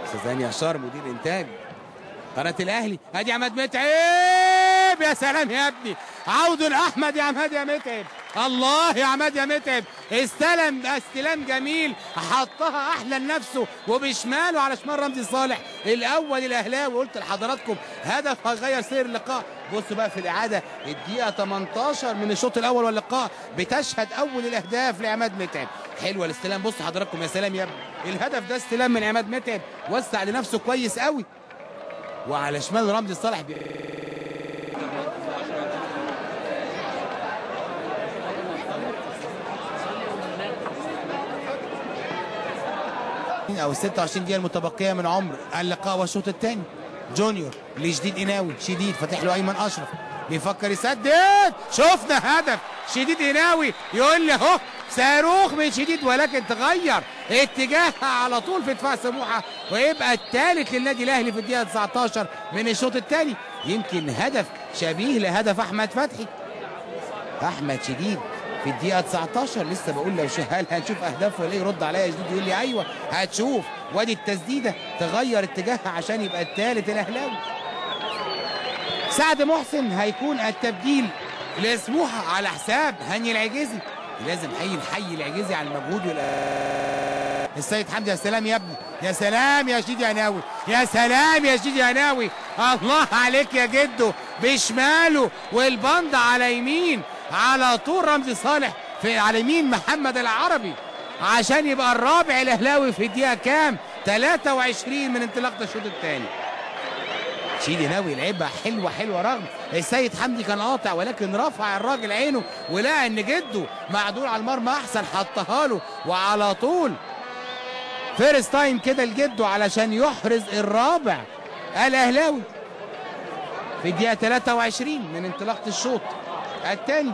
استاذ هاني يشار مدير انتاج قناة الاهلي. ادي عماد متعب، يا سلام يا ابني، عود احمد يا عماد يا متعب، الله يا عماد يا متعب، استلم استلام جميل، حطها احلى لنفسه وبشماله على شمال رمزي صالح الاول الاهلاوي. قلت لحضراتكم هدف هيغير سير اللقاء. بصوا بقى في الاعادة الدقيقة 18 من الشوط الاول واللقاء بتشهد اول الاهداف لعماد متعب. حلوة الاستلام، بصوا حضراتكم يا سلام يا ابني، الهدف ده استلام من عماد متعب، وسع لنفسه كويس قوي وعلى شمال رمزي صالح. او 26 دقيقة المتبقية من عمر اللقاء والشوط الثاني. جونيور لشديد قناوي، شديد فاتح له ايمن اشرف، بيفكر يسدد، شفنا هدف شديد قناوي، يقول لي اهو صاروخ من شديد، ولكن تغير اتجاهها على طول في دفاع سموحه، ويبقى الثالث للنادي الاهلي في الدقيقة 19 من الشوط الثاني. يمكن هدف شبيه لهدف احمد فتحي، احمد شديد في الدقيقة 19. لسه بقول لو هل هنشوف أهداف ولا إيه؟ يرد عليا شديد يقول لي أيوه هتشوف. وادي التسديدة تغير اتجاهها عشان يبقى الثالث الأهلاوي. سعد محسن هيكون التبديل لسموحة على حساب هاني العجيزي. لازم حي العجيزي على المجهود السيد حمدي. يا سلام يا ابني، يا سلام يا شديد يا ناوي، يا سلام يا شديد يا ناوي، الله عليك يا جدو، بشماله والبند على يمين على طول رمزي صالح في على يمين محمد العربي عشان يبقى الرابع الاهلاوي في الدقيقة كام؟ 23 من انطلاقة الشوط الثاني. شيدي ناوي لعبها حلوة حلوة، رغم السيد حمدي كان قاطع، ولكن رفع الراجل عينه ولقى ان جده معدول على المرمى احسن، حطها له وعلى طول first time كده لجده علشان يحرز الرابع الاهلاوي في الدقيقة 23 من انطلاقة الشوط الثاني.